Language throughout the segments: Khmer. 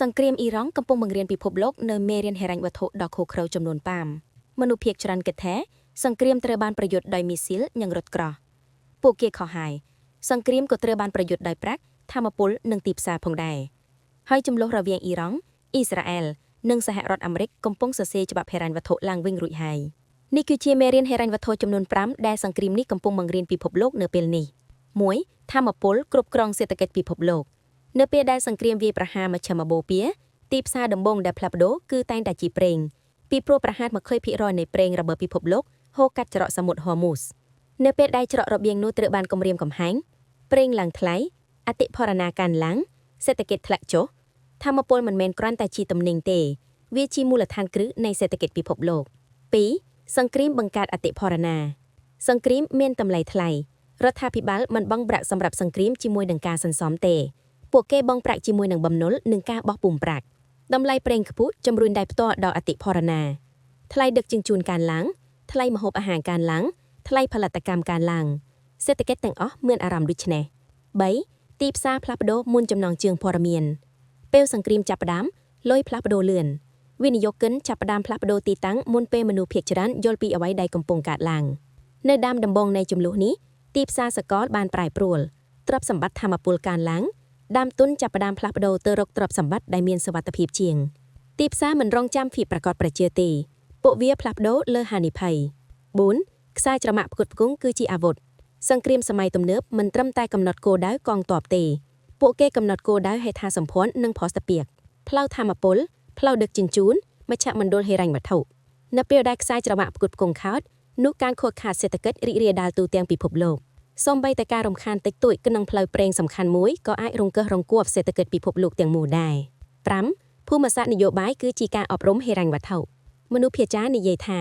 សង្គ្រាមអ៊ីរ៉ង់កំពុងបង្រៀនពិភពលោកនៅមេរៀនហិរញ្ញវត្ថុដ៏ឃោរឃៅចំនួន5មនុស្សភាគច្រើនគិតថាសង្គ្រាមត្រូវបានប្រយុទ្ធដោយមីស៊ីលនិងរថក្រោះពួកគេខុសហើយសង្គ្រាមក៏ត្រូវបានប្រយុទ្ធដោយប្រាក់ធម្មពលនិងទីផ្សារផងដែរហើយចំនួនរវាងអ៊ីរ៉ង់អ៊ីស្រាអែលនិងសហរដ្ឋអាមេរិកកំពុងសរសេរច្បាប់ហិរញ្ញវត្ថុឡើងវិញរួចហើយនេះគឺជាមេរៀនហិរញ្ញវត្ថុចំនួន5ដែលសង្គ្រាមនេះកំពុងបង្រៀនពិភពលោកនៅពេលនេះ1ធម្មពលគ្រប់គ្រងសេដ្ឋកិច្ចពិភពលោកនៅពេលដែលសង្គ្រាមវាយប្រហារមជ្ឈមបូព៌ាទីផ្សារដំបូងដែលផ្លាស់ប្ដូរគឺតែងតែជាប្រេងពីព្រោះប្រហែល20%នៃប្រេងរបស់ពិភពលោកហូរកាត់ច្រកសមុទ្រហូមូសនៅពេលដែលច្រករបៀងនោះត្រូវបានគំរាមកំហែងប្រេងឡើងថ្លៃអតិផរណាកើនឡើងសេដ្ឋកិច្ចធ្លាក់ចុះធម្មពលមិនមែនគ្រាន់តែជាទំនិញទេវាជាមូលដ្ឋានគ្រឹះនៃសេដ្ឋកិច្ចពិភពលោក2សង្គ្រាមបង្កើតអតិផរណាសង្គ្រាមមានតម្លៃថ្លៃរដ្ឋាភិបាលមិនបង់ប្រាក់សម្រាប់សង្គ្រាមជាមួយនឹងការសន្សំទេពួកគេបង់ប្រាក់ជាមួយនឹងបំណុលនិងការបោះពុម្ពប្រាក់តម្លៃប្រេងខ្ពស់ជំរុញដៃផ្ទាល់ដល់អតិផរណាថ្លៃដឹកជញ្ជូនកើនឡើងថ្លៃម្ហូបអាហារកើនឡើងថ្លៃផលិតកម្មកើនឡើងសេដ្ឋកិច្ចទាំងអស់មានអារម្មណ៍ដូចនេះ3ទីផ្សារផ្លាស់ប្ដូរមុនចំណងជើងព័ត៌មានពេលសង្គ្រាមចាប់ផ្ដើមលុយផ្លាស់ប្ដូរលឿនវិនិយោគិនចាប់ផ្ដើមផ្លាស់ប្ដូរទីតាំងមុនពេលមនុស្សភាគច្រើនយល់ពីអ្វីដែលកំពុងកើតឡើងនៅដើមដំបូងនៃជម្លោះនេះទីផ្សារសកលបានប្រែប្រួលទ្រព្យសម្បត្តិធម្មពលកើនឡើងដើមទុនចាប់ផ្ដើមផ្លាស់ប្ដូរទៅរកទ្រព្យសម្បត្តិដែលមានសុវត្ថិភាពជាងទីផ្សារមិនរងចាំភាពប្រកបប្រជាទេពួកវាផ្លាស់ប្ដូរលើហានិភ័យ4ខ្សែច្រមាក់ផ្គត់ផ្គង់គឺជាអាវុធសង្គ្រាមសម័យទំនើបមិនត្រឹមតែកំណត់គោលដៅកងទ័ពទេពួកគេកំណត់គោលដៅហេដ្ឋាសម្ព័ន្ធនិងភស្តុភារផ្លូវធម្មពលផ្លូវដឹកជញ្ជូនមជ្ឈមណ្ឌលហិរញ្ញវត្ថុនៅពេលដែលខ្សែច្រវាក់ផ្គត់ផ្គង់ខោតនោះការខូចខាតសេដ្ឋកិច្ចរីករាលដាលទូទាំងពិភពលោកសូម្បីតែការរំខានតិចតួចក្នុងផ្លូវប្រេងសំខាន់មួយក៏អាចរង្គើសរង្គួបសេដ្ឋកិច្ចពិភពលោកទាំងមូលដែរ5ភូមិសាស្ត្រនយោបាយគឺជាការអប់រំហិរញ្ញវត្ថុមនុស្សភាចារនិយាយថា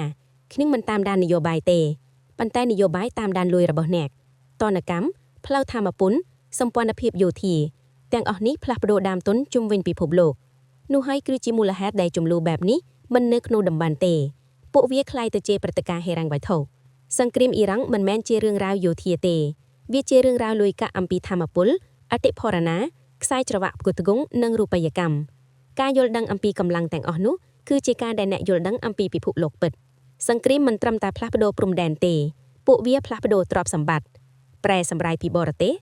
ខ្ញុំមិនតាមដាននយោបាយទេប៉ុន្តែនយោបាយតាមដានលួយរបស់អ្នកតនកម្មផ្លូវធម្មពុនសម្ព័ន្ធភាពយោធាទាំងអស់នេះផ្លាស់ប្ដូរដើមទុនជុំវិញពិភពលោកនោះហើយគឺជាមូលហេតុដែលចំនួនបែបនេះមិននៅក្នុងតំបន់ទេពួកវាក្លាយទៅជាព្រឹត្តិការណ៍ហិរញ្ញវត្ថុសង្គ្រាមអ៊ីរ៉ង់មិនមែនជារឿងរ៉ាវយោធាទេវាជារឿងរ៉ាវលុយកាក់អំពីធម្មពលអតិផរណាខ្សែច្រវាក់ផ្គត់ផ្គង់និងរូបិយកម្មការយល់ដឹងអំពីកម្លាំងទាំងអស់នោះគឺជាការដែលអ្នកយល់ដឹងអំពីពិភពលោកពិតសង្គ្រាមមិនត្រឹមតែផ្លាស់ប្ដូរព្រំដែនទេពួកវាផ្លាស់ប្ដូរទ្រព្យសម្បត្តិប្រែសម្រាយពីបរទេស